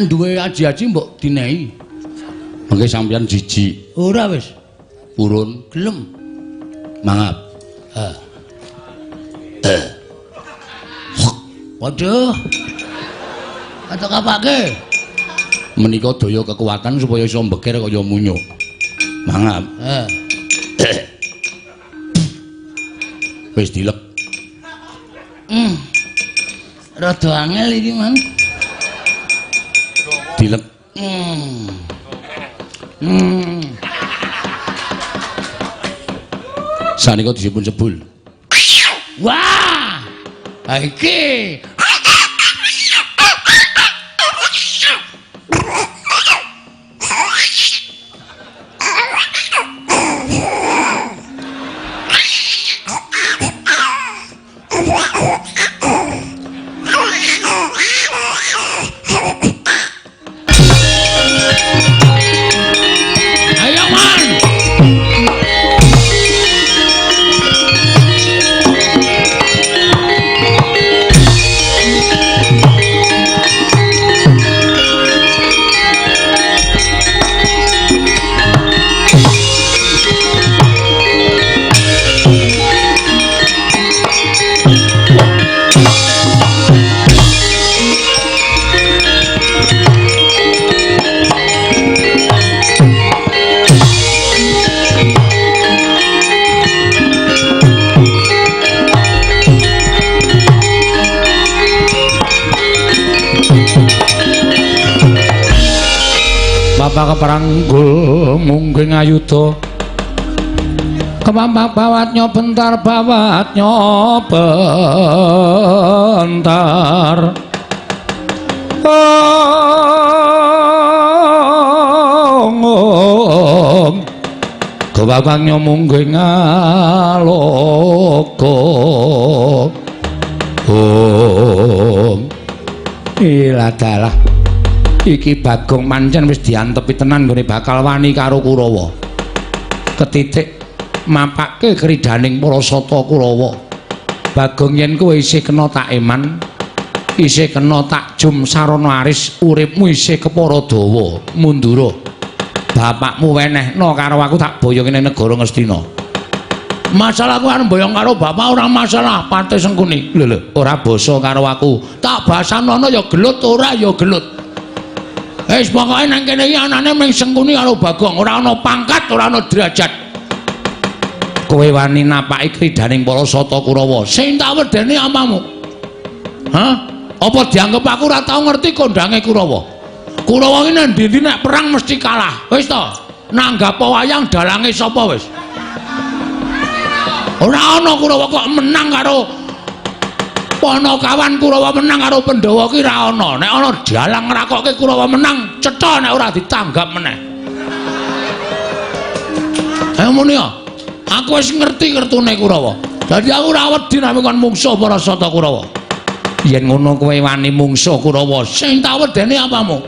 Duwe aji-aji mbok dinehi. Mengke sampeyan jijik. Ora wis. Purun gelem. Mangap. Waduh. Atok apake? Menika daya kekuatan supaya iso mbeker kaya munyuk. Mangap. Wis dilek. Rada angel iki, Man. Dilek. Sanika disipun sebul. Wah! Ha iki. Ayo, Man. Bapak keperanggul mungging ayuda kemampak bawatnya bentar bawatnya bentar. Ong kebabangnya mungging aloka. Om iladalah iki Bagong mancen wis diantepi tenan nggone bakal wani karo Kurawa. Ketitik mapake kridaning para sata Kurawa. Bagong yen kowe isih kena tak eman, isih kena tak jum sarana aris, uripmu isih kepara dawa, mundura. Bapakmu wenehno karo aku tak boyong ning negara Ngastina. Masalah aku arep boyong karo bapak ora masalah, Patih Sengkuni. Lho lho, ora basa karo aku. Tak basanono ya gelut ora ya gelut. Wis pokoke nang kene iki anane mung Sengkuni karo Bagong, ora ana pangkat, ora ana derajat. Kowe wani napaki kridaning para sata Kurawa. Sing tak wedeni apamu? Hah? Apa dianggep aku ora tau ngerti kondange Kurawa? Kurawa iki nang ndi-ndi nek perang mesti kalah. Wis to, nanggap wayang dalange sapa wis? Ora ana Kurawa kok menang karo Panakawan Kurawa menang karo Pandhawa ki ora ana. Nek ana dalang ngrakokke Kurawa menang, cetha nek ora ditanggap meneh. Ayo muni ya. Aku wis ngerti kertune Kurawa. Dadi aku ora wedi nek kon mungsuh para sata Kurawa. Yen ngono kowe wani mungsuh Kurawa, sing tak wedeni apamu?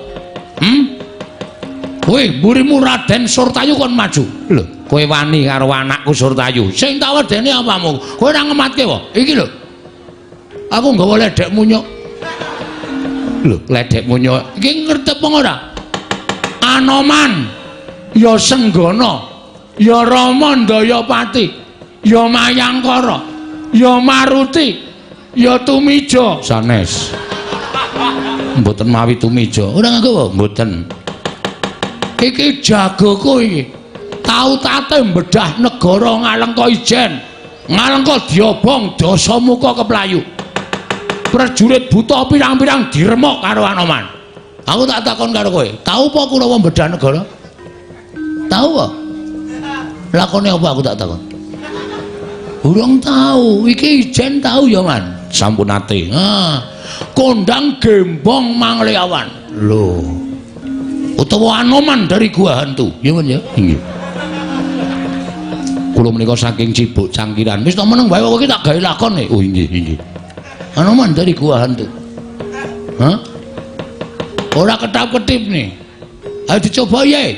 Kowe mburimu Raden Surtayu kon maju. Lho, kowe wani karo anakku Surtayu. Sing tak wedeni apamu? Kowe ora ngematke wae. Iki lho. Aku nggawa ledek munyuk. Lho, ledek munyuk. Iki ngerti apa ora? Anoman, ya Senggana, ya Rama Ndayapati, ya Mayangkara, ya Maruti, ya Tumija. Sanes. Mboten mawi Tumija. Ora nganggo apa? Mboten. Iki jagoku iki. Tau tate mbedah negara Ngalengka Ijen. Ngalengka diobong Dasamuka keplayu. Prajurit buta pirang-pirang diremuk karo Anoman. Aku tak takon karo kowe, tau apa Kurawa mbedah negara? Tau apa? Lakone apa aku tak takon? Urung tau, iki ijen tau ya, Man. Sampun nate. Ah, kondang gembong Mangleawan. Lho. Utawa Anoman dari Gua Hantu. Ya, Man ya. Nggih. Kula menika saking Cibuk Cangkiran. Wis tak meneng wae kok iki tak gawe lakon e. Oh inggih, inggih. Anoman dari Gua Hantu. Hah? Ora ketap-ketip nih. Ayo dicoba ya.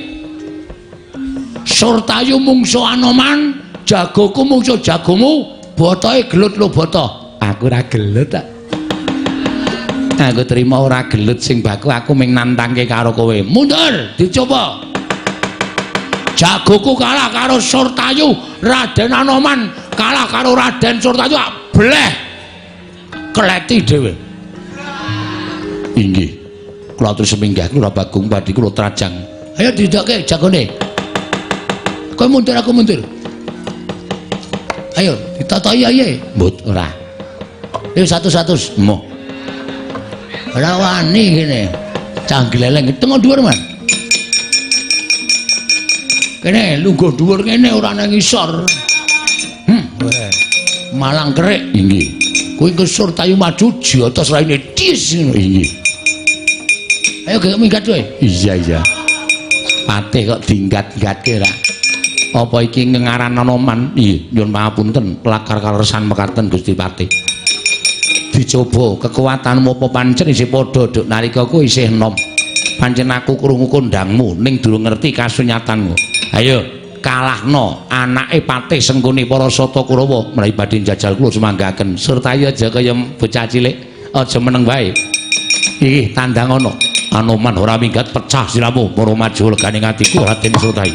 Surtayu mungsuh Anoman, jagoku mungsuh jagomu, botohe gelut lo boto. Aku ora gelut tak. Aku trima ora gelut sing baku, aku ming nantangke karo kowe. Mundur, dicoba. Jagoku kalah karo Surtayu, Raden Anoman kalah karo Raden Surtayu, bleh. Kleti dhewe. Inggih. Kula atur seminggah kula Bagong badhe kula trajang. Ayo didokke jagone. Kowe mundur, aku mundur. Ayo ditatahi ae. Mbut ora. Ayo 100. Moh. Ora wani kene. Cah gleleng tengok dhuwur, Man. Kene lungguh dhuwur kene ora nang ngisor. Malang kerik. Inggih. Kuwi ke Surtayu maju jotos raine dis. Inggih. Ayo gek minggat kowe. Iya iya. Patih kok dinggat-gatke ra. Apa iki ngengaran Anoman? Iya, nyuwun pangapunten, lakar kaleresan mekaten Gusti Patih. Dicoba kekuatanmu apa pancen isih padha duk nalika kowe isih enom. Pancen aku krungu kondangmu ning durung ngerti kasunyatanmu. Ayo kalahno anake Patih Sengkuni para Sata Kurawa menawi badhe njajal kula sumanggaken. Surtayu aja kaya bocah cilik, aja meneng wae. Iki tandang ana. Anoman ora minggat pecah siramu para maju legane atiku Raden Surtayu.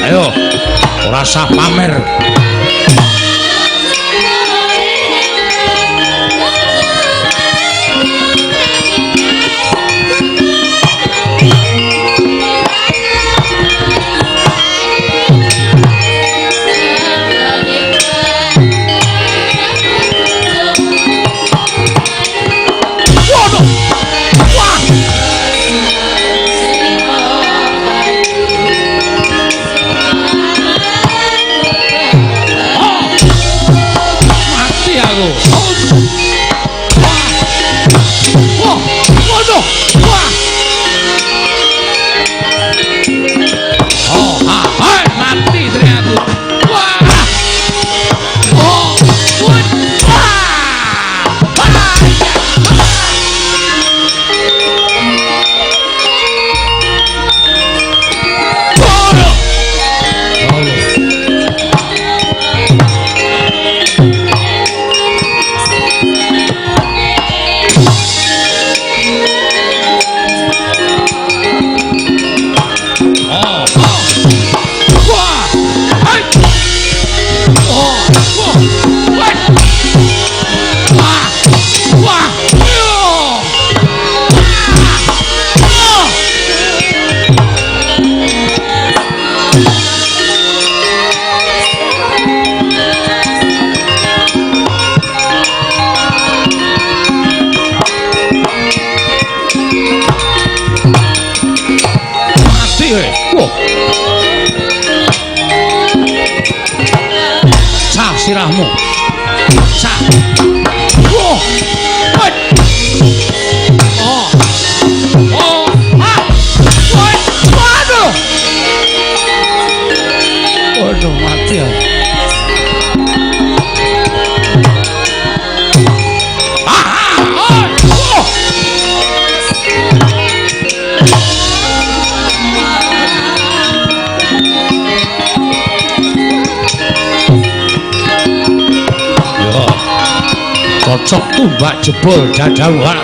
Ayo, ora sah pamer. Sirahmu. Sa. Wah. Oh. Oh. Ah. Waduh. Waduh mati ya. Ah. Oh. Cocok tumbak jebol dadawan.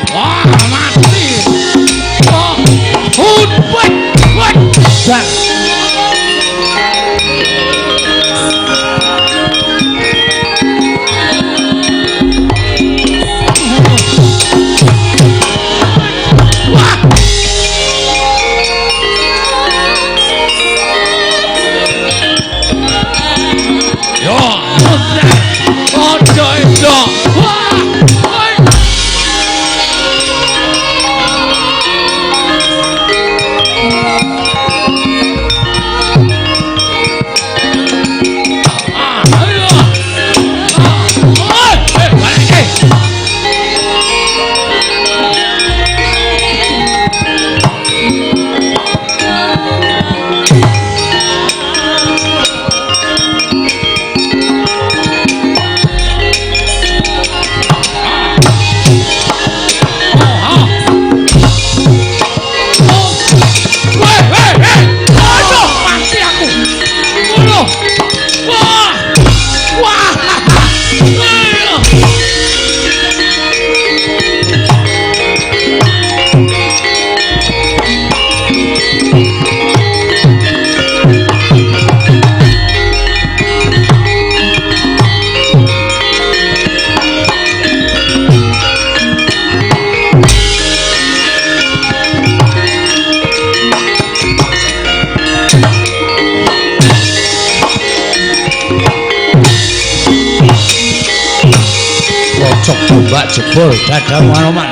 Wah, mati. Oh, hut, wet, wet. Dak. Jebol dadamu Anoman.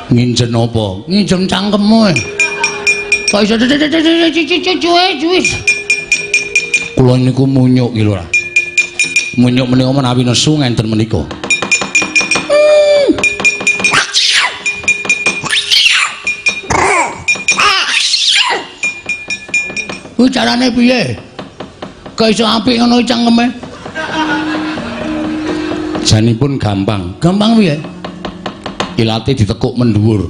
Nginjen apa? Nginjen cangkemmu. Kok iso cuwe. Kula niku munyuk iki lho, Ra. Munyuk menika menawi nesu ngenten menika. Kuwi carane piye? Kok iso apik ngono cangkeme? Janipun gampang. Gampang piye? Ilate ditekuk mendhuwur.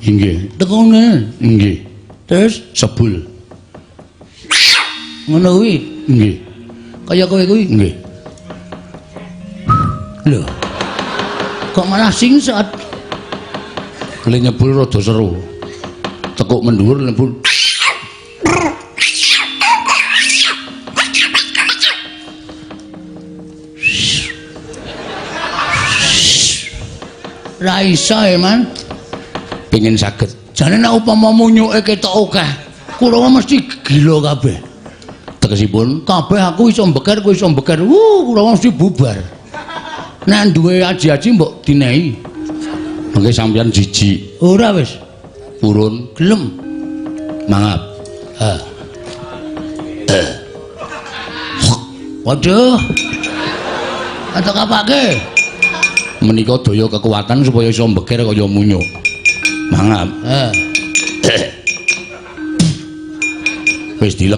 Inggih. Tekune. Inggih. Terus sebul. Ngono kuwi. Nggih. Kaya kowe kuwi. Nggih. Lho. Kok malah singsat? Le nyebul rada seru. Tekuk mendhuwur nyebul. Ra iso e, Man. Pengin saged. Jane nek upama munyuke ketok akeh, Kurawa mesti gila kabeh. Tegesipun kabeh aku iso mbeker, kowe iso mbeker. Kurawa mesti bubar. Nek duwe aji-aji mbok dinehi. Mengke sampeyan jijik. Ora wis. Purun gelem. Mangap. Ha. Waduh. Atok apake? Menika daya kekuatan supaya iso mbeker kaya munyuk. Mangap. Ha. Wis dilek.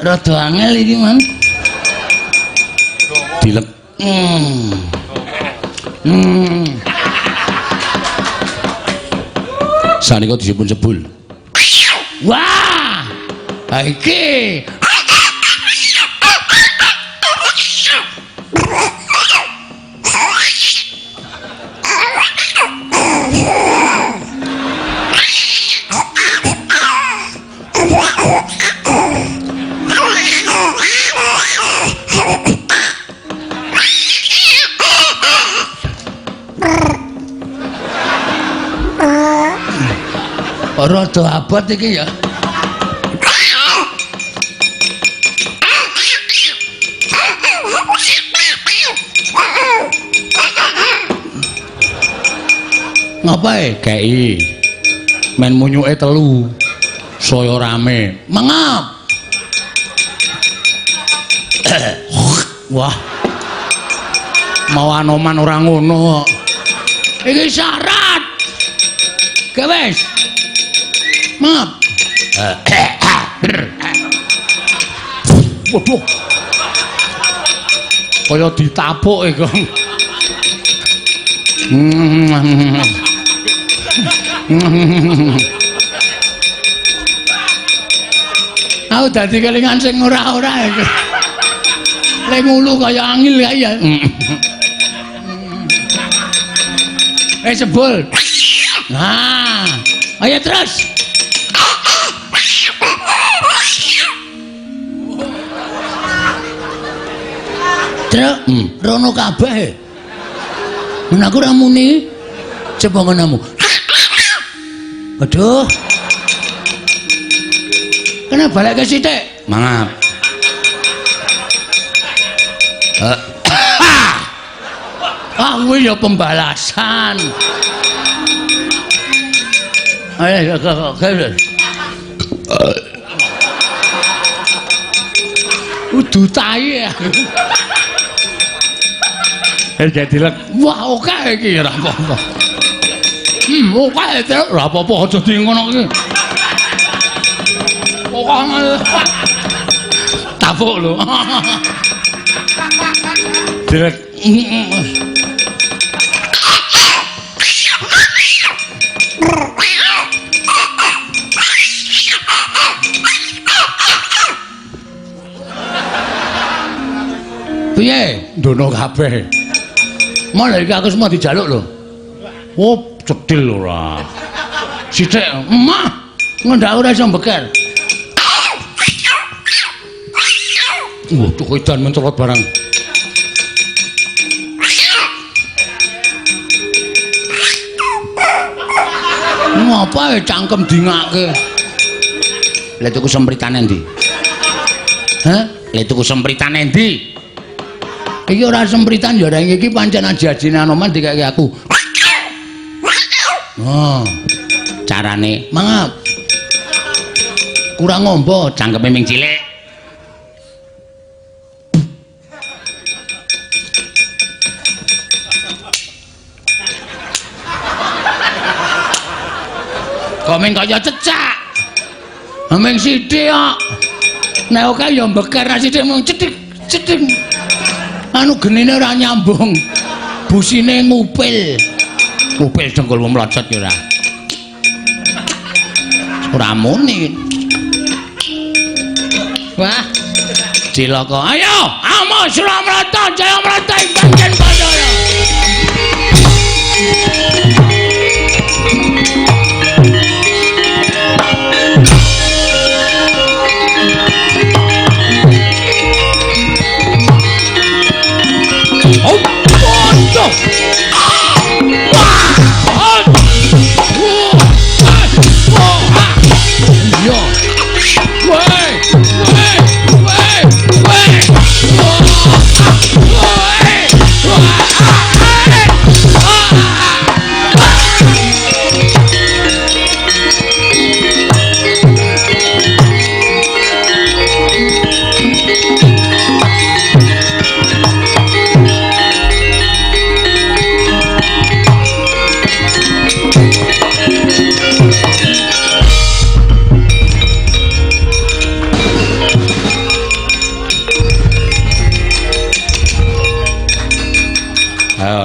Rada angel iki, Man. Dilek. Sanika disipun sebul. Wah! Ha iki. Rada abot iki ya. Ngapae? Kei. Men munyuke telu. Saya rame. Mangap. Wah. Mau Anoman ora ngono kok. Iki syarat. Ge wis. Mangap. Waduh. Kaya ditapuk e, Kong. Aku dadi kelingan sing ora-ora iki. Lek ngulu kaya angil kae ya. Sebul. Nah, ayo terus. Truk, rono kabeh. Men aku ora muni. Coba ngonomu. Aduh. Kena balik ke sithik. Mangap. Ah, kuwi ya pembalasan. Ayo, oke. Udu tai ya. Jadi lek. Wah, oke iki ora apa-apa. Oke, ora apa-apa aja di ngono iki. Tapuk lho. Dilek. Piye? Ndono kabeh. Malah iki aku semua dijaluk lho. Oh, cedhil ora. Sithik, emah. Ngendak ora iso mbeker. Waduh, edan mencolot barang. Ngapa ya cangkem dingake? Lha tuku sempritane endi? Hah? Lha tuku sempritane endi? Iki ora sempritan ya reng iki pancen aji-ajine Anoman dikeke aku. Oh, carane mangap. Kurang ngombo, cangkeme ming cilik. Kok ming kaya cecak. Ming sithik kok. Nek oke ya mbeker sithik mung cethik cethik. Anu genine ora nyambung. Busine ngupil. Ngupil dengkulmu mlocot ya ora. Ora muni. Wah. Cilaka. Ayo, amo Suramrata Jaya Mrata ing pancen Bathara.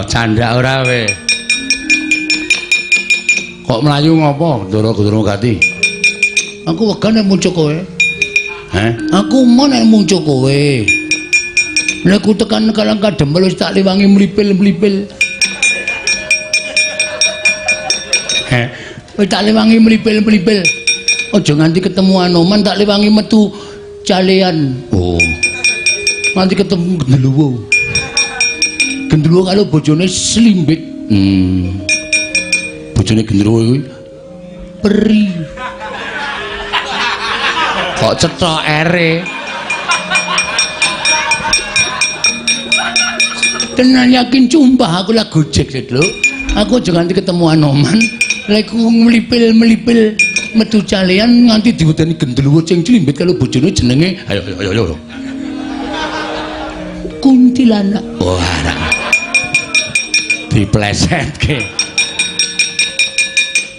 Canda ora we. Kok mlayu ngopo, Ndara Gendruwo Gati? Aku wegah nek muncul kowe. Heh? Aku mau nek muncul kowe. Nek ku tekan Karang Kadempel wis tak liwangi mlipil-mlipil. Heh? Wis tak liwangi mlipil-mlipil. Aja nganti ketemu Anoman tak liwangi metu calean. Oh. Nganti ketemu Gendruwo. Gendruwo kalau bojone slimbit. Bojone Gendruwo kuwi peri. Kok cetha ere. Tenan yakin sumpah aku lah gojek lho. Aku aja nganti ketemu Anoman, lek ku mlipil-mlipil metu calean nganti diwedeni Gendruwo sing slimbit kalau bojone jenenge ayo ayo ayo. Kuntilanak. Wah, ora. Diplesetke.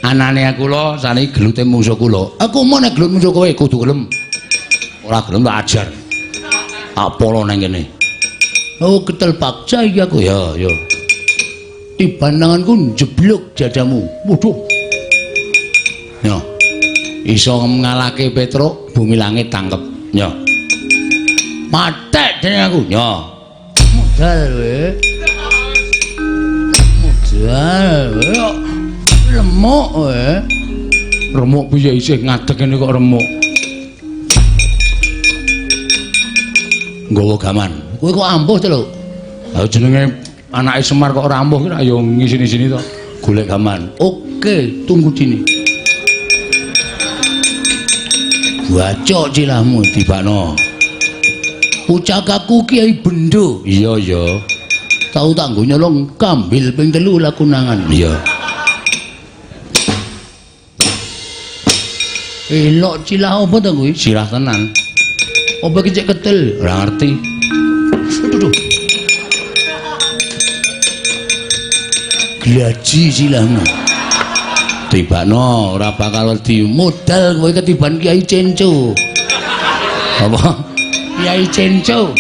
Anane kula saniki gelute mungsuh kula. Aku mau nek gelut mungsuh kowe kudu gelem. Ora gelem tak ajar. Tak polo nang kene. Oh, ketel paksa iki aku. Ya, ya. Tiban tanganku njeblug dadamu. Waduh. Yo. Iso ngalahke Petruk, bumi langit tangkep. Yo. Matek dening aku. Yo. Modal kowe. Modal kowe. Remuk kowe. Remuk piye isih ngadeg ngene kok remuk. Nggawa gaman. Kowe kok ampuh to lho? Lah jenenge anake Semar kok ora ampuh ki ra ya ngisini-sini to. Golek gaman. Oke, tunggu dini. Bacok cilahmu tibakno. Pucakaku Kiai Bendo. Iya, iya. Tau tak nggo nyolong kambil ping 3 lakunangan. Iya. Elok cilah apa to kuwi? Cilah tenan. Apa iki cek ketel? Ora ngerti. Aduh. Glaji silahmu. Tibakno ora bakal wedi. Modal kowe ketiban Kiai Cenco. Apa? Kiai Cenco.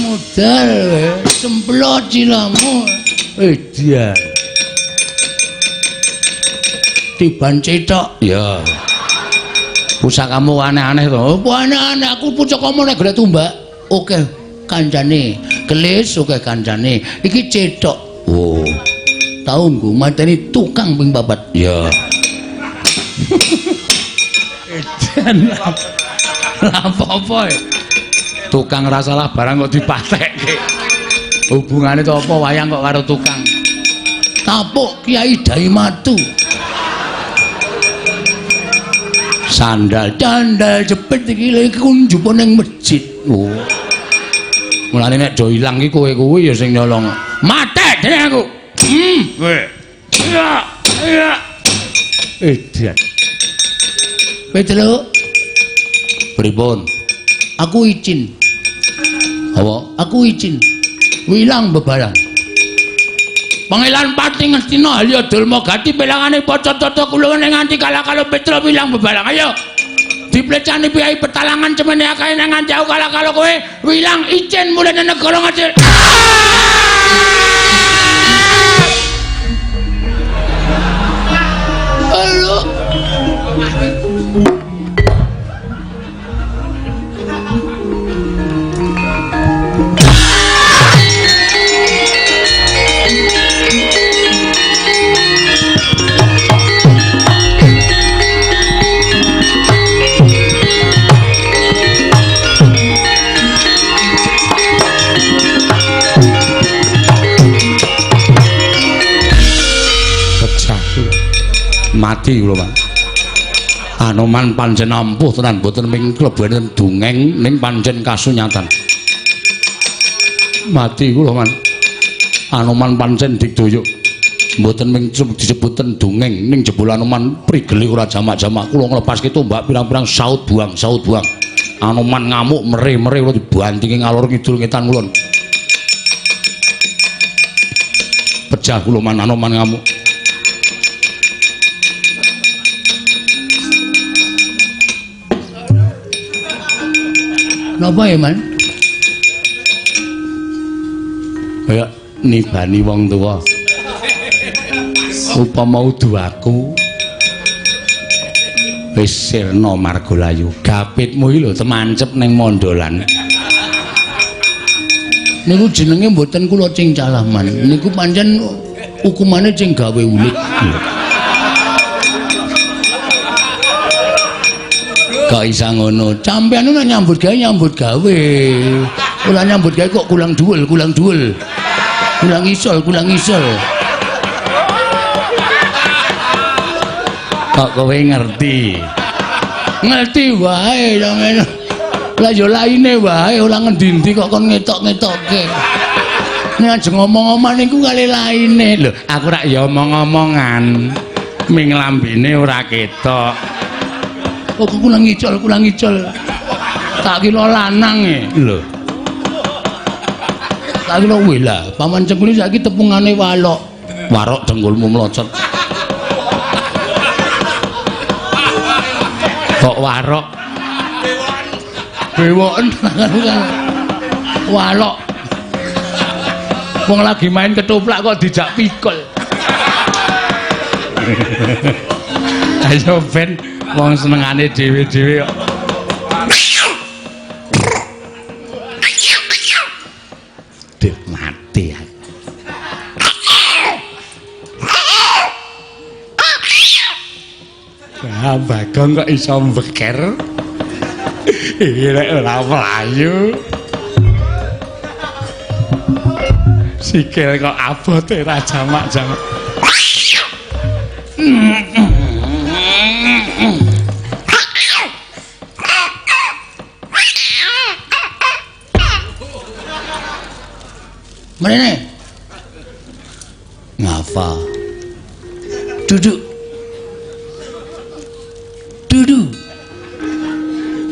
Modal kowe semplot silahmu. Edian. Tiban cetok. Ya. Pusakamu aneh-aneh to. Apa aneh-aneh aku pusakamu nek golek tumbak. Oke kancane. Kelis oke kancane. Iki cetok. Oh. Tau nggo mateni tukang ping 4. Ya. Edan. Lah apa-apa e? Tukang ra salah barang kok dipatekke. Hubungane to apa wayang kok karo tukang? Tapuk Kiai Daimatu. Sandal candal jepit iki lha iki njupuk ning masjid. Oh. Mulane nek do ilang iki kowe kuwi ya sing nyolong. Matek dening aku. Kowe. Ya, ya. Edan. Petruk. Pripun? Aku izin. Apa? Aku izin. Wilang bebarang. Pangelan Pati Ngastina Halya Dulma Gati pelangane paca tata kula nganti kalah-kalah Petruk wilang bebarang. Ayo. Diplecani piyai petalangan cemene akeh nang nganti aku kalah-kalah kowe wilang izin mulih nang negara Ngastina. Halo. Mati kula, Pak. Anoman pancen ampuh tenan mboten ming klebu enten dongeng ning pancen kasunyatan. Mati kula, Man. Anoman pancen digdaya. Mboten ming disebuten dongeng ning jebul Anoman prigele ora jamak-jamak. Kula nglepaske tombak pirang-pirang saut buang, saut buang. Anoman ngamuk mere-mere kula dibantingi ngalor ngidul ngetan kulon. Pejah kula, Man, Anoman ngamuk. Napa ya, Man? Kaya nibani wong tuwa. Upama udu aku wis sirna margalayu. Gapitmu iki lho temancep ning mondolan. Niku jenenge mboten kula cingcalah, Man. Niku pancen hukumane sing gawe ulit. Kok isa ngono? Sampeyan nek nyambut gawe nyambut gawe. Ora nyambut gawe kok kulang dhuwul, kulang dhuwul. Kulang isol, kulang isol. Kok kowe ngerti? Ngerti wae sampeyan. Lah ya laine wae ora ngendi-endi kok kon ngetok-ngetokke. Nek ajeng ngomong-omongan niku kali laine. Lho, aku rak ya omong-omongan. Ming lambene ora ketok. Kok kurang ngicol, kurang ngicol. Tak kira lanang e. Lho. Tak kira weh lah, paman Cengkuli saiki tepungane walok. Warok dengkulmu mlocot. Kok warok? Bewoken walok. Wong lagi main ketoprak kok dijak pikul. Ayo ben wong senengane dhewe-dhewe kok. Duh, mati aku. Ah, Bagong kok iso mbeker. Iki rek ora mlayu. Sikil kok abote ra jamak-jamak. Mrene. Ngapa? Duduk. Duduk.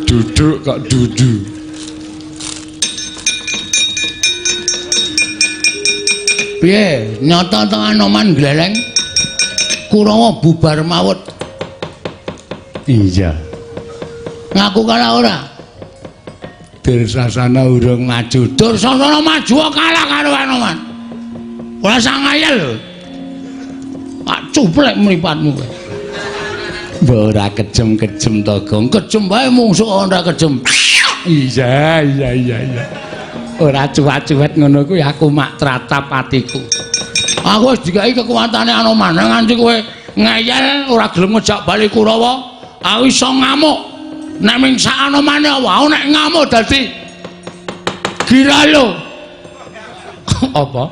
Duduk kok dudu. Piye? Nyata to Anoman gleleng? Kurawa bubar mawut. Iya. Ngaku kalah ora? Dursasana urung maju. Dursasana maju kalah karo Anoman. Ora sangayel lho. Tak cuplek mripatmu kowe. Mbok ora kejem-kejem to, Gong. Kejem wae mungsuh ora kejem. Iya, iya, iya, iya. Ora cuwat-cuwet ngono kuwi aku mak tratap atiku. Aku wis dikai kekuatane Anoman nganti kowe ngeyel ora gelem ngejak bali Kurawa, aku iso ngamuk. Nek ming sak Anomane aku nek ngamuk dadi gila lho. Apa?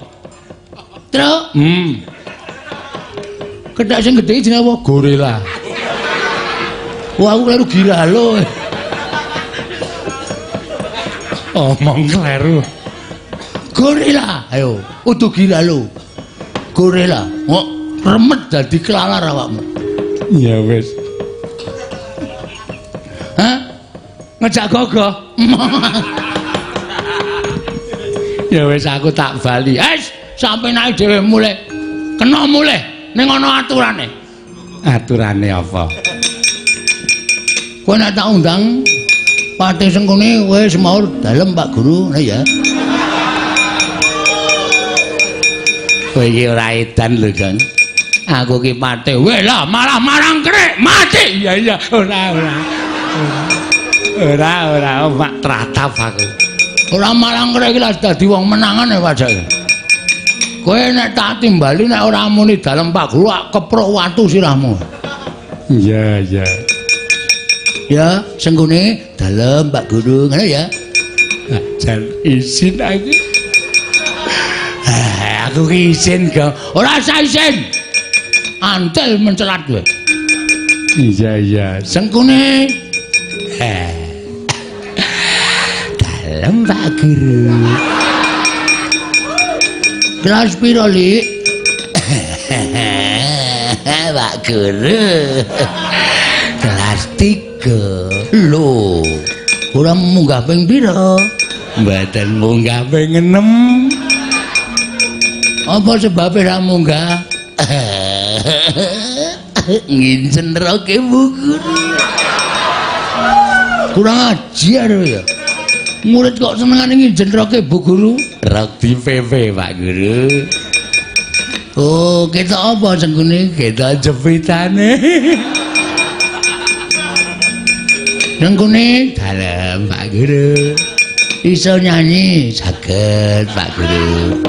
Truk. Kethek sing gedhe jenenge apa? Gorila. Wah, aku kleru gila lho. Omong kleru. Gorila, ayo, udu gila lho. Gorila, kok remet dadi kelalar awakmu. Ya wis. Hah? Ngejak gogoh. Ya wis aku tak bali. Wis, sampe naik dhewe mulih. Kena mulih ning ana aturane. Aturane apa? Kowe nek tak undang Patih Sengkuni kowe semaur dalem Pak Guru, ngono ya. Kowe iki ora edan lho, Gon. Aku ki patih. Weh lah, malah marang krek, mati. Iya iya, ora ora. Ora ora mak tratap aku. Ora marang krek iki lah dadi wong menangan ya pajake. Kowe nek tak timbali nek ora muni dalem Pak Guru ak keprok watu sirahmu. Iya iya. Ya, Sengkuni dalem Pak Guru, ngono ya. Jan izin aku. Aku ki izin, Gong. Ora usah izin. Antel mencelat kowe. Iya iya. Sengkuni. Dalem Pak Guru. Kelas piro, Lik? Pak Guru. Kelas 3. Lho, ora munggah ping pira? Mboten munggah ping 6. Apa sebabe ra munggah? Ngincen roke Bu Guru. Kurang ajar ya. Murid kok senengane ngincen roke Bu Guru? Rok di PP Pak Guru. Oh, ketok apa Sengkuni? Ketok jepitane. Sengkuni dalem Pak Guru. Iso nyanyi saged Pak Guru.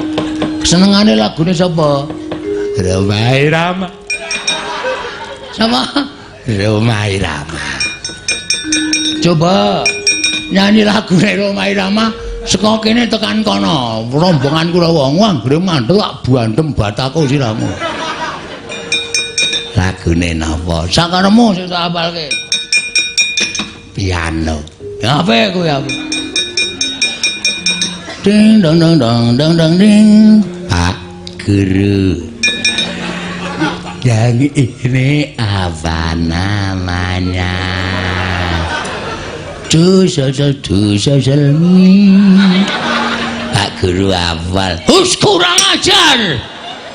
Senengane lagune sapa? Rhoma Irama. Sapa? Rhoma Irama. Coba nyanyi lagune Rhoma Irama saka kene tekan kono. Rombongan Kurawa anggere mandek tak bandem batako siramu. Lagune napa? Sakaremu sing tak apalke. Piano. Ya apik kuwi aku. Ding dong dong dong dong dong ding. Pak Guru. Yang ini apa namanya? Du sosol du sosol mi. Pak Guru hafal. Hus kurang ajar.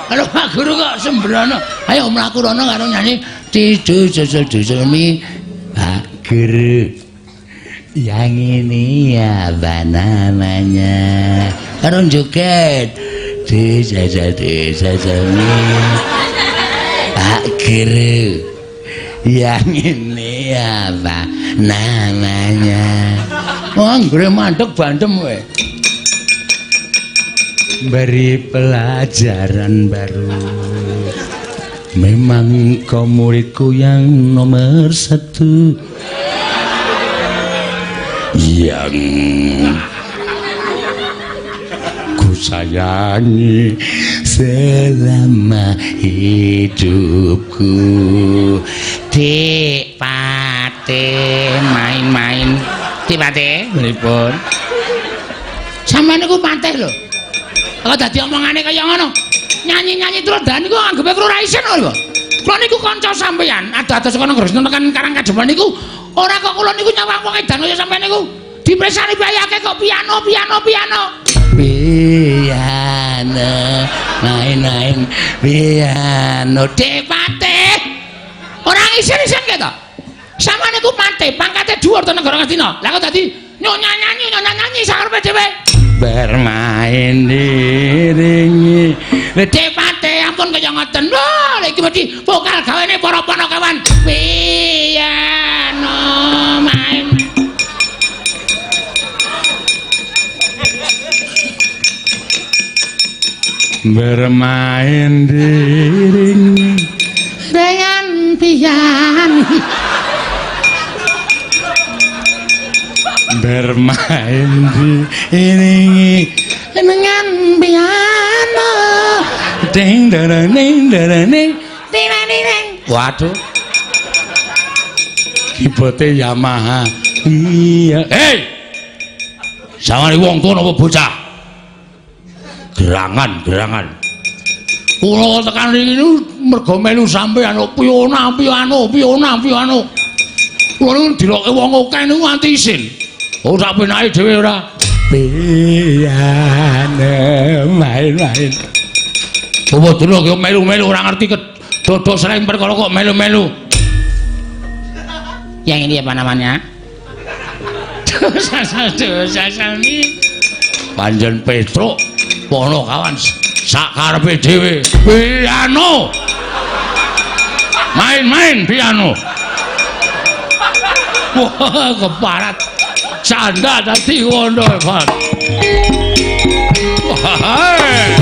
Kalau Pak Guru kok sembrono. Ayo mlaku rono karo nyanyi du sosol du sosol mi. Pak Guru. Yang ini apa namanya? Karo joget. Desa. Pak Guru, yang ini apa namanya? Wah, anggere mandek bandem kowe. Beri pelajaran baru. Memang kau muridku yang nomor satu, yang ku sayangi selama hidupku. Dik Pate main-main. Dik Pate pripun? Sampeyan niku patih lho. Kalau dadi omongane kaya ngono. Nyanyi-nyanyi terus dan niku anggepe kula ora isin lho. Kula niku kanca sampeyan, ado-ado saka Negara tekan Karang Kademangan niku ora kok kula niku nyawang wong edan kaya sampeyan niku. Dipresani bayake kok piano piano piano. Piano main-main piano. Dik Patih. Ora isin-isin keto. Sampeyan niku patih, pangkate dhuwur to negara Ngastina. Lah kok dadi nyonya nyanyi sakarepe dhewe. Bermain diringi. Dik Patih ampun kaya ngoten. Lho, iki mesti vokal gawene para panakawan. Piano main. Bermain diringi dengan piano. Bermain diiringi dengan piano. Ding dang ding dang ding ding ding. Waduh, keyboardnya Yamaha. Iya. Hei, sawani wong tuwa napa bocah? Gerangan. Kula tekan riki niku mergo melu sampeyan piano piano piano piano. Kula niku diloke wong akeh niku nganti isin. Oh, sak penake dhewe ora. Piano main-main. Apa dulu kok melu-melu ora ngerti dodok sreng perkara kok melu-melu. Yang ini apa namanya? Dosa ini. Panjen Petruk pono kawan sak karepe dhewe. Piano. Main-main piano. Wah, keparat. Canda dadi ngono, Pak. Wah.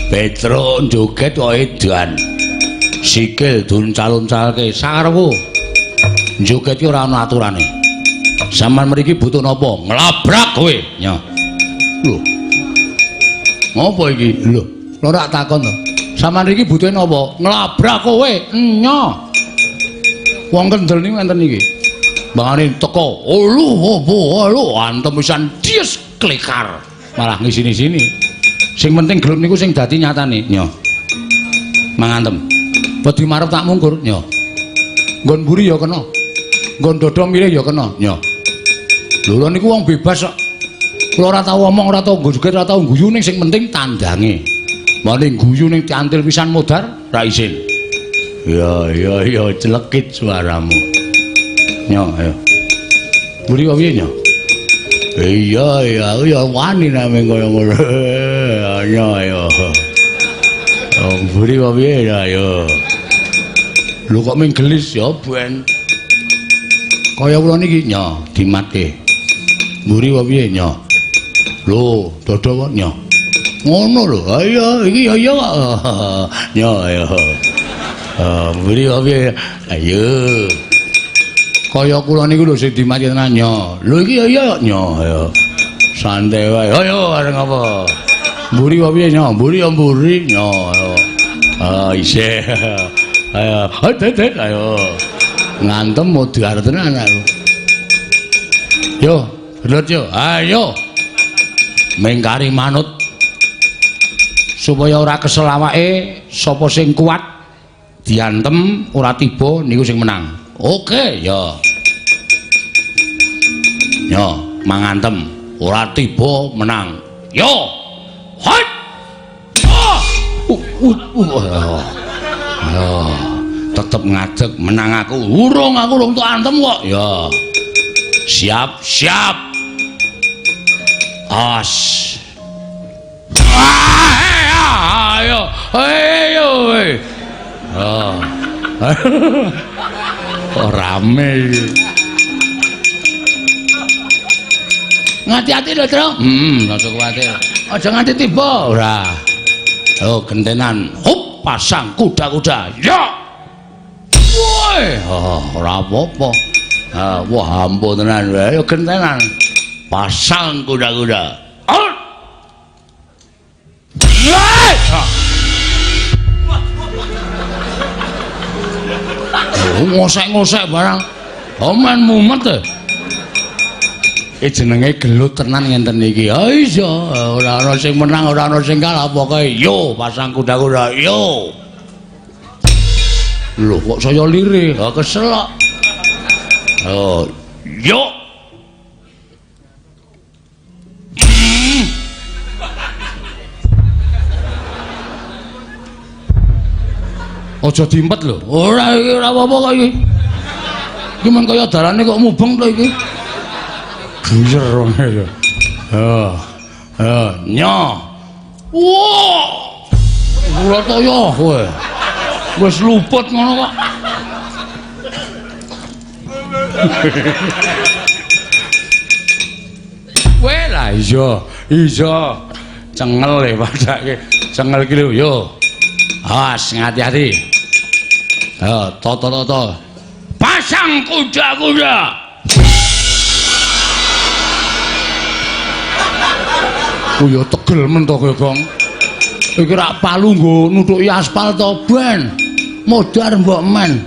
Petro joget kok edan. Sikil duncal-uncalke sakarepku. Joget ki ora ana aturane. Sampeyan mriki butuh napa? Nglabrak kowe. Nyo. Lho. Ngopo iki? Lho, ora takon to. Sampeyan mriki butuhe napa? Nglabrak kowe. Nyo. Wong kendel niku enten iki. Bangane teko, "Olu, opo, olu," antem pisan dies klekar. Malah ngisini-sini. Sing penting gelem niku sing dadi nyatane. Nyo. Mangantem. Wedi marep tak mungkur. Nyo. Nggon mburi ya kena. Nggon dada mirih ya kena. Nyo. Lho niku wong bebas kok. Kula ora tau omong, ora tau joget, ora tau guyu ning sing penting tandange. Mane guyu ning diantil pisan modar ra isin. Ya ya ya celekit suaramu. Nyo, ayo. Mburi kok piye, Nyo? Iya iya aku ya wani nek kaya ngono. Nyo ayo. Oh, mburi kok piye ya ayo. Lho kok ming gelis ya ben. Kaya kula niki nyo dimatke. Mburi kok piye nyo? Lho, dodo kok nyo. Ngono lho. Ayo iki ya kok. Nyo ayo. Mburi piye? Ayo. Kaya kula niku lho sing dimati tenan nyo. Lho iki ya nyo ayo. Santai wae. Ayo areng apa? Mburi apa piye nyo? Mburi ya mburi nyo. Ayo. Ah isih. Ayo, det ayo. Ngantem modar tenan aku. Yo, gelut yo. Ayo. Mengkari manut. Supaya ora kesel awake, sapa sing kuat diantem ora tiba niku sing menang. Oke, ya. Yo, mangantem ora tiba menang. Yo. Hot. Oh. Ayo, tetep ngadeg menang aku. Urung aku urung tok antem kok. Ya. Siap, siap. As. Ayo, ayo. Oh. Kok rame iki. Ngati-ati lho, Tru. Aja kuwatir. Aja nganti tiba ora. Oh, gentenan. Hup, pasang kuda-kuda. Ya. Woi, oh, ora apa-apa. Ah, wah ampun tenan. Ayo gentenan. Pasang kuda-kuda. Oh. Ngosek-ngosek barang. Oman mumet e. Iki jenenge gelut tenan ngenten iki. Ha iya, ora ana sing menang, ora ana sing kalah, pokoke yo pasang kuda-kuda, yo. Lho kok saya lirih, ha kesel kok. Oh, yo. Aja dimpet lho. Ora iki ora apa-apa kok iki. Iki men kaya dalane kok mubeng to iki. Buyer wong ya. Ha. Ha, nyo. Wah. Kula toyo kowe. Wis luput ngono kok. Kowe lah iya, iya. Cengel e padake. Cengel iki lho yo. Awas, ngati-hati. Ayo, toto-toto. Pasang kuda-kuda. Oh ya tegel men to kowe, Gong. Iki rak palu nggo nutuki aspal to, ben. Modar mbok men.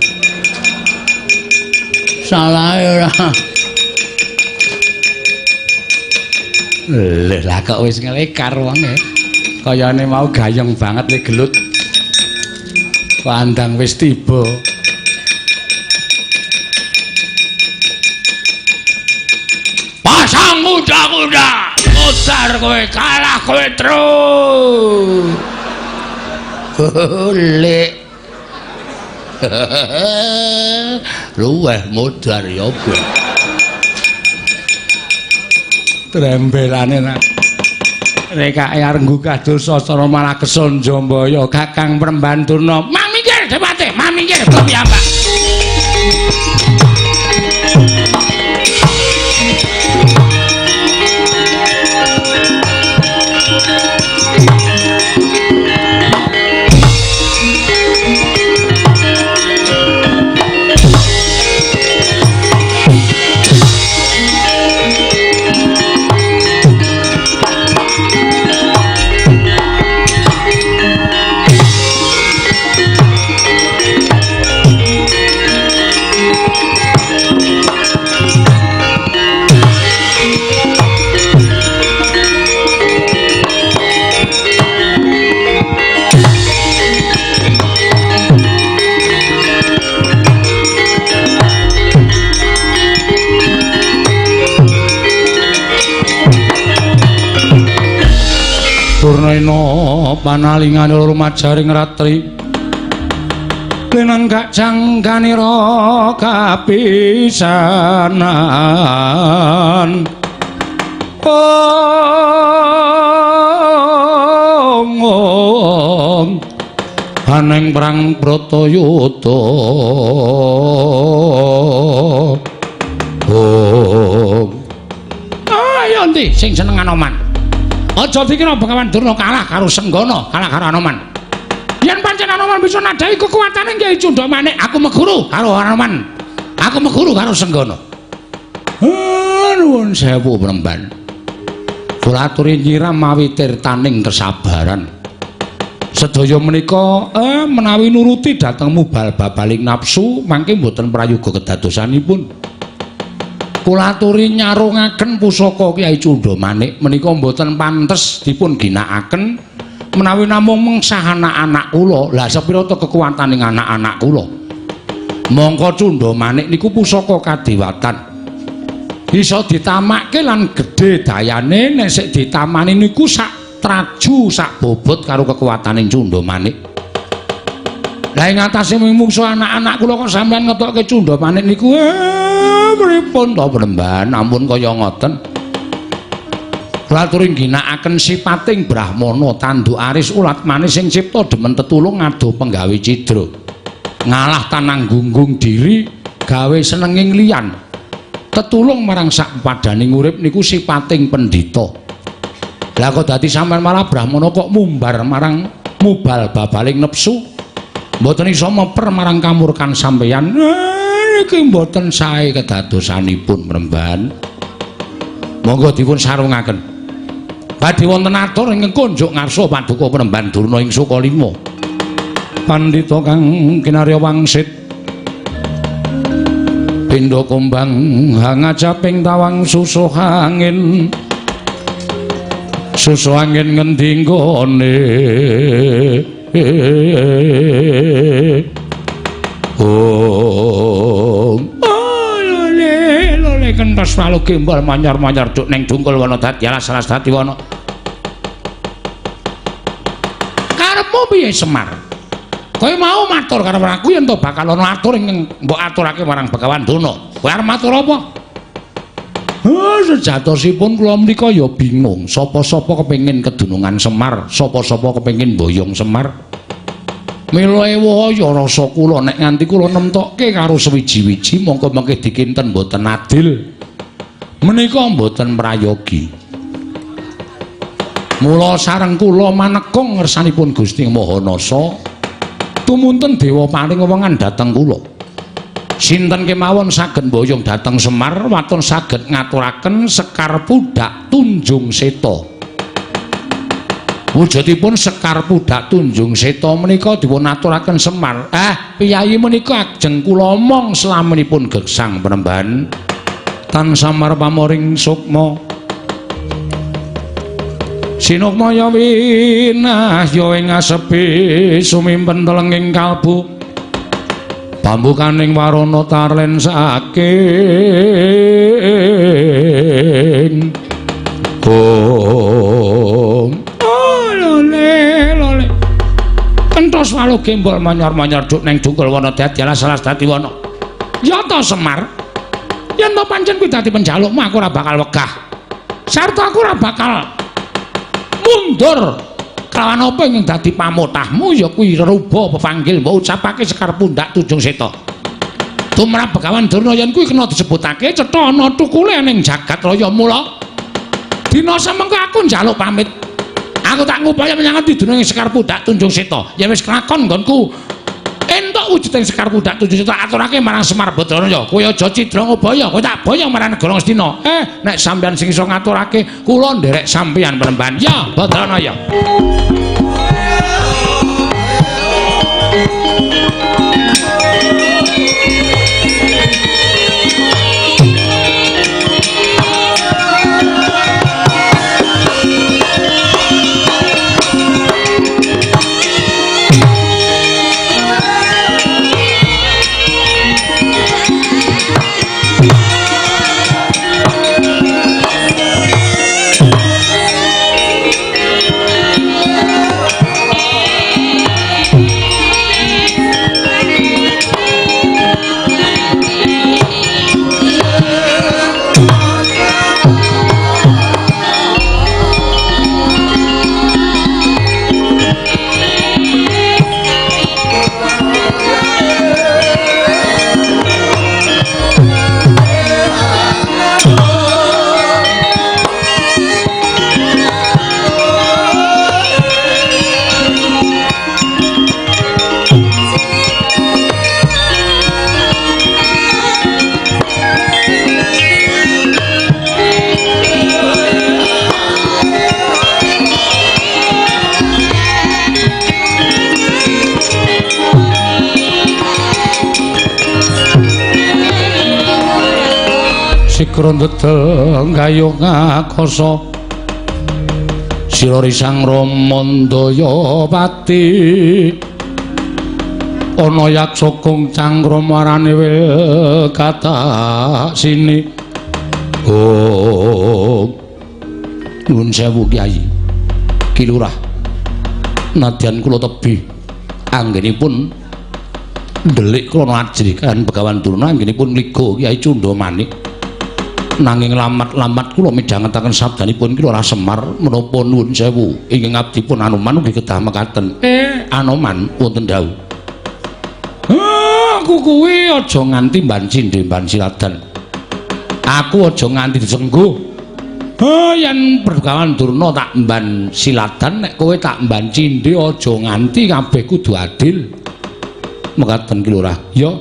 Salahe ora. Lha lah kok wis ngelekar wonge. Kayane mau gayeng banget le gelut. Pandang wis tiba. Pasang kuda-kuda. Modar kowe, kalah kowe terus. Lek. Luweh modar ya ben. Trembelane nak. Rekake arep nggugah dosa malah kesun Jambaya Kakang Prembandurna. Mang minggir Dewate, mang minggir piyambak. Durnaina panalingane rumajaring ratri lenenggak jangganira kapisanan. Om aneng perang Bratayuda. Om ayo ndi sing seneng Anoman. Aja dikira Begawan Durna kalah karo Senggana, kalah karo Anoman. Yen pancen Anoman bisa nadhahi kekuatane Kyai Cundha Manik, aku meguru karo Anoman. Aku meguru karo Senggana. Nuwun sewu Premban. Kula aturi nyiram mawi tirtaning kesabaran. Sedaya menika menawi nuruti dhateng mubal babaling nafsu mangke mboten prayoga kedadosanipun. Kula aturi nyarungaken pusaka Kyai Cundha Manik menika mboten pantes dipun ginakaken menawi namung mengsah anak-anak kula. Lah sepira ta kekuwataning anak-anak kula? Mongko Cundha Manik niku pusaka kadewatan. Bisa ditamakke lan gedhe dayane nek sik ditamani niku sak traju sak bobot karo kekuwataning Cundha Manik. Lah ing atase mungsuh anak-anak kula kok sampeyan ngetokke Cundha Manik niku pripun to Premban, ampun kaya ngoten. Kula aturi ngginakaken sipating brahmana tanduk aris ulat manis sing cipta demen tetulung ngado penggawe cidra. Ngalah tanang gunggung diri gawe senenging liyan. Tetulung marang sak padaning urip niku sipating pendhita. Lah kok dadi sampeyan malah brahmana kok mumbar marang mubal babaling nepsu. Mboten iso meper marang kamurkan sampeyan. Niki mboten sae kedadosanipun Premban. Monggo dipun sarungaken. Badhe wonten atur ingkang kunjuk ngarsa paduka Premban Durna ing Sukalima. Pandhita kang kinarya wangsit pindha kumbang hangajaping tawang susuh angin. Susuh angin ngendi nggone? Oh, lole lole kentos walu gembol manyor-manyor duk ning dungkul wana dadi alas-alas dadi wana. Karepmu piye Semar? Kowe mau matur karo aku yen to bakal ana atur ingkang mbok aturake marang Begawan Durna. Kowe arep matur apa? Sejatosipun kula menika ya bingung. Sapa-sapa kepengin kedunungan Semar, sapa-sapa kepengin boyong Semar. Mila ewaya rasa kula nek nganti kula nemtokke karo sewiji-wiji mongko mengke dikinten mboten adil. Menika mboten prayogi. Mula sareng kula manekung ngersanipun Gusti Maha Nasa, tumunten dewa paring wewengan dhateng kula. Sinten kemawon saged mboyong dhateng Semar waton saged ngaturaken Sekar Pudhak Tunjung Seta. Wujudipun Sekar Pudhak Tunjung Seta menika dipun aturaken Semar. Piyayi menika ajeng kula omong slaminipun gesang Premban. Tan samar pamoring sukma. Sinukmaya winahya ing asepi sumimpen telenging kalbu. Pambukaning warana tarlen saking Om. Lole lole kentos walu gembol manyor-manyor duk ning dungkul wana dadi alas-alas dadi wana. Ya ta Semar, yen to pancen kuwi dadi penjalukmu aku ora bakal wegah. Sarta aku ora bakal mundur. Kelawan apa ingkang dadi pamotahmu ya kuwi reruba pepanggil mbok ucapake Sekar Pundhak Tunjung Seta. Tumrap Begawan Durna yen kuwi kena disebutake cetha ana tukule ning jagat raya. Mula dina semengko aku njaluk pamit. Aku tak ngupaya menyang ngendi dununge Sekar Pundhak Tunjung Seta. Yen wis kelakon nggonku entuk wujuding Sekar Pundhak Tunjung Seta aturake marang Semar Badranaya. Kowe aja cidra ngobaya, kowe tak boyong marang negara Ngastina. Nek sampeyan sing iso ngaturake kula nderek sampeyan Premban. Ya Badranaya. Sigra ndedel gayung akasa sira risang Ramandaya pati ana yaksa kung cangkrama arane wil katak sini. Oh, nuwun sewu Kyai Ki Lurah, nadyan kula tebih anggenipun ndelik krana ajrih kan Begawan Durna anggenipun ngliga Kyai Cundha Manik, nanging lamat-lamat kula midhangetaken sabdanipun Ki Lurah Semar menapa nuwun sewu ingkang abdipun Anoman ugi kedah mekaten. Anoman wonten dawuh. Aku kuwi aja nganti mbanci ndemban siladan. Aku aja nganti disengguh. Yen Begawan Durna tak mban siladan, nek kowe tak mban cindhe aja nganti kabeh kudu adil. Mekaten Ki Lurah. Ya.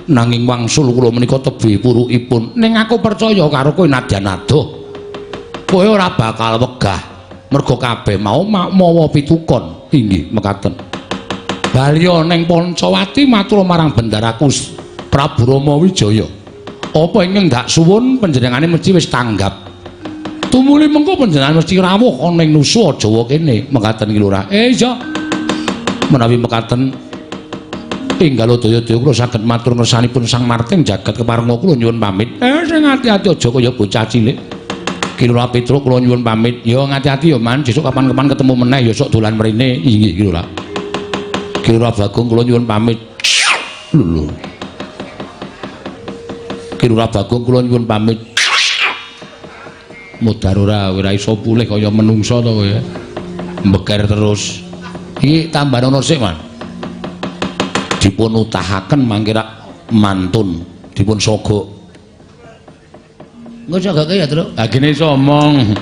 Nanging wangsul kula menika tebih purukipun. Ning aku percaya karo kowe nadyan adoh. Kowe ora bakal wegah mergo kabeh mau mawa pitukon. Inggih mekaten. Balya ning Pancawati matur marang bendaraku Prabu Rama Wijaya. Apa ingkang ndak suwun panjenengane mesti wis tanggap. Tumuli mengko panjenengan mesti rawuh ana ing Nusa Jawa kene. Mekaten Ki Lurah. Iya. Menawi mekaten enggal daya-daya kula saged matur ngersanipun Sang Marting jagat keparenga kula nyuwun pamit. Sing ati-ati aja kaya bocah cilik. Ki Lurah Petruk kula nyuwun pamit. Ya ngati-ati ya Man, sesuk kapan-kapan ketemu meneh ya sok dolan mrene. Inggih Ki Lurah. Ki Lurah Bagong kula nyuwun pamit. Lho. Ki Lurah Bagong kula nyuwun pamit. Mudar ora iso pulih kaya menungsa to kowe. Mbeker terus. Iki tambahana sik, Man. Dipun utahaken mangke rak mantun, dipun sogok. Engko sogake ya, Truk. Ha gene iso omong.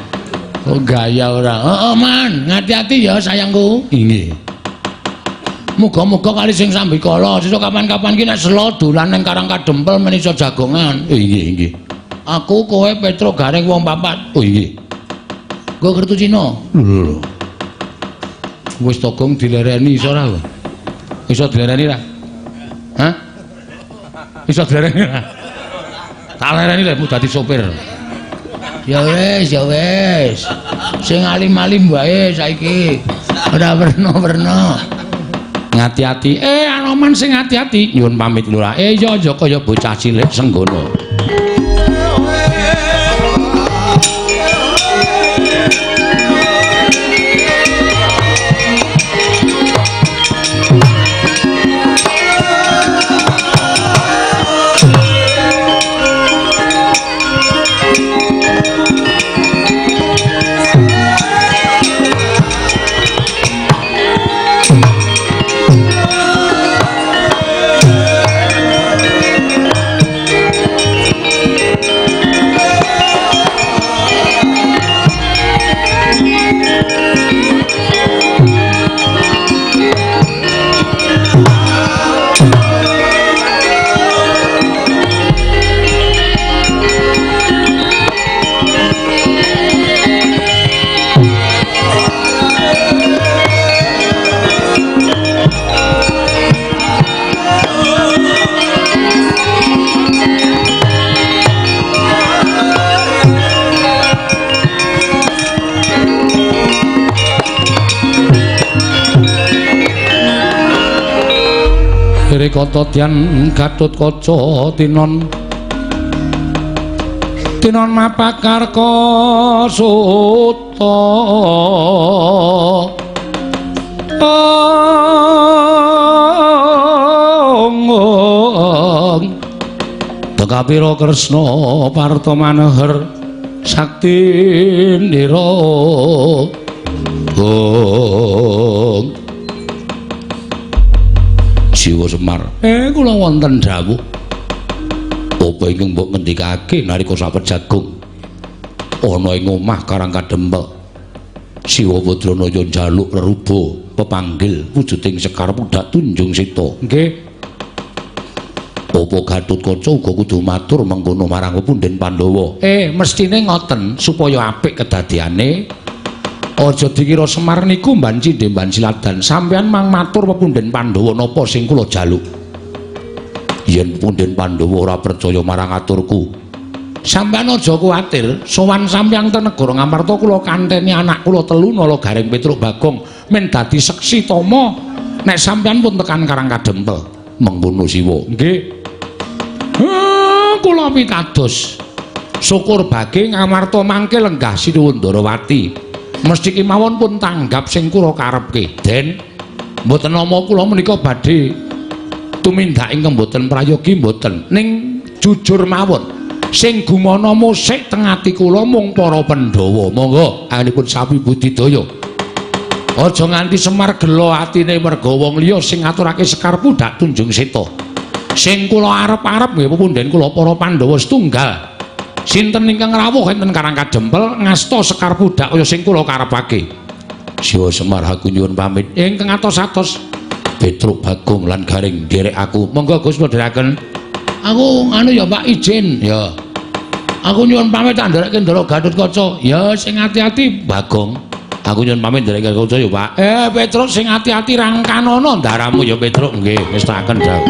Oh gaya ora. Heeh, Man, ngati-ati ya sayangku. Inggih. Muga-muga kali sing sambikala sesuk kapan-kapan ki nek selo dolan ning Karang Kadempel men iso jagongan. Inggih, inggih. Aku kowe Petruk Gareng wong papat. Oh inggih. Nggo kertu Cina. Lho lho. Wis to gong dilereni iso ora? Iso dilereni ra? Hah? Iso dilereni ra? Tak lereni lek dadi sopir. Ya wis, ya wis. Sing alim-alim wae saiki. Ora werna-werna. Ngati-ati. Anoman sing ati-ati. Nyuwun pamit Lurah. Iya aja kaya bocah cilik senggono. Kata Dian Gatotkaca tinon tinon mapakarka suta ong Tekapira Kresna Parta Maneher sakti nira ong Jiwa Semar. Kula wonten dawuh. Apa ingkang mbok ngendikake nalika sapet jagung ana ing omah Karang Kadempel. Siwa Badranaya njaluk reruba pepanggil wujuding sekar pundhak tunjung sita. Nggih. Apa Gatotkaca uga kudu matur mengkono marang punden Pandhawa? Mestine ngoten supaya apik kedadiane. Aja dikira Semar niku mbanci ndemban siladan. Sampeyan mang matur pepunden Pandhawa napa sing kula jaluk. Yen punden Pandhawa ora percaya marang aturku, Sampeyan aja kuwatir, sowan sampeyan ten negara Ngamarta kula kanteni anak kula telu Nala Gareng Petruk Bagong men dadi seksi tama nek sampeyan pun tekan Karang Kadempel. Mengkono Siwa. Nggih. Kula pitados. Syukur bage Ngamarta mangke lenggah Sinuwun Ndarawati. Mesti kemawon pun tanggap sing kula karepke. Den, mboten nama kula menika badhe tumindak ingkang mboten prayogi mboten. Ning jujur mawon, sing gumana musik teng ati kula mung para Pandhawa. Monggo anggenipun sami budidaya. Aja nganti Semar gelo atine merga wong liya sing ngaturake Sekar Pundhak Tunjung Seta. Sing kula arep-arep nggih pepunden kula para Pandhawa setunggal. Sinten ingkang rawuh enten Karang Kadempel ngasta Sekar Pundhak kaya sing kula karepake. Siwa Semar aku nyuwun pamit. Ingkang atos-atos Petruk Bagong lan Gareng nderek aku. Monggo Gus kula dherekaken. Aku anu ya Pak izin ya. Aku nyuwun pamit tak nderekke Ndara Gatotkaca. Ya sing ati-ati Bagong. Aku nyuwun pamit nderekke Gatotkaca ya Pak. Petruk sing ati-ati rangkanono ndaramu ya Petruk. Nggih, wis tak kendhang.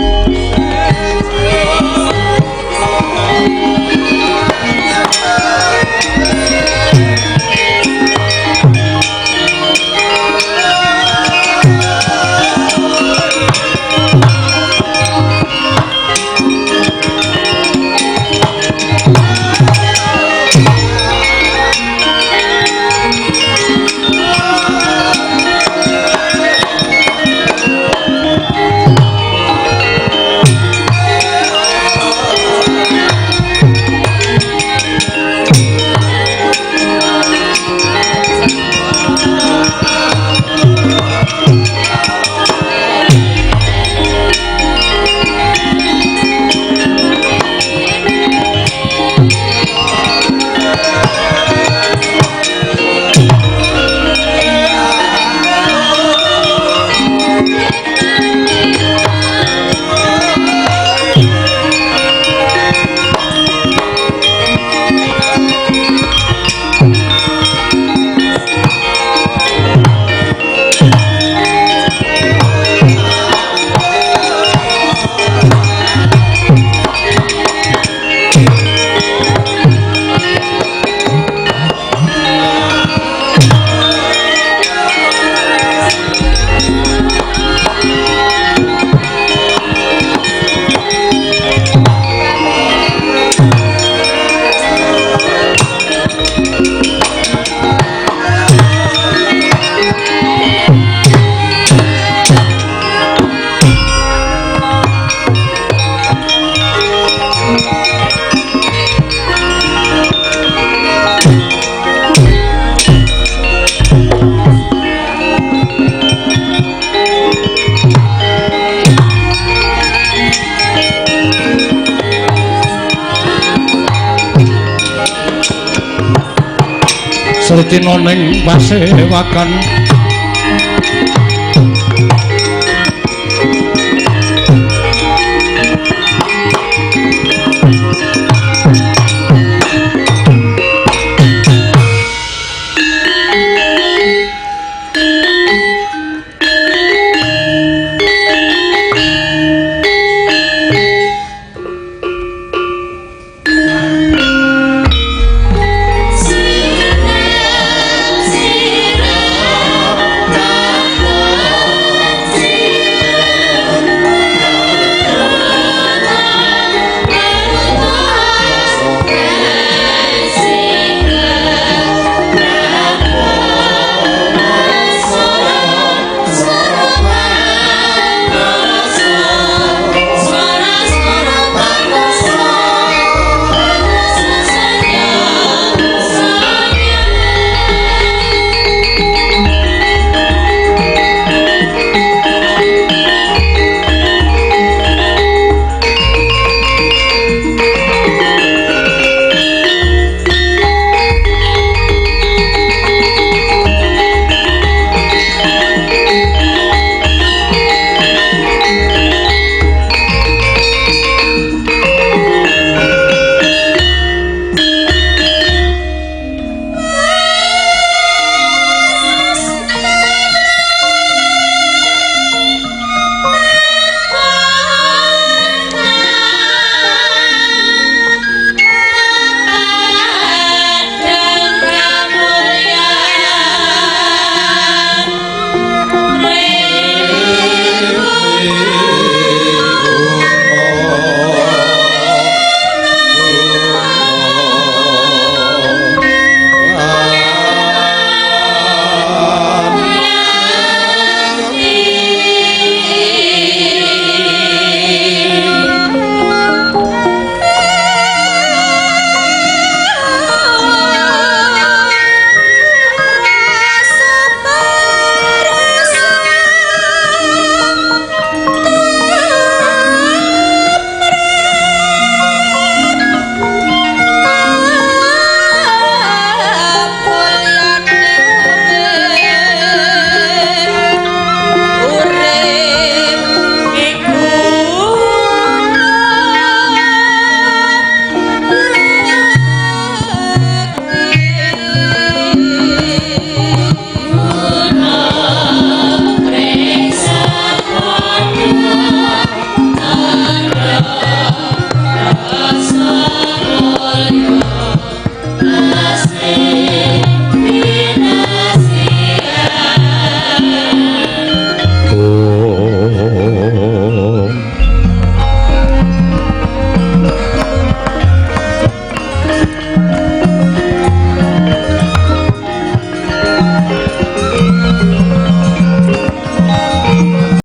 Sretina ning pasewakan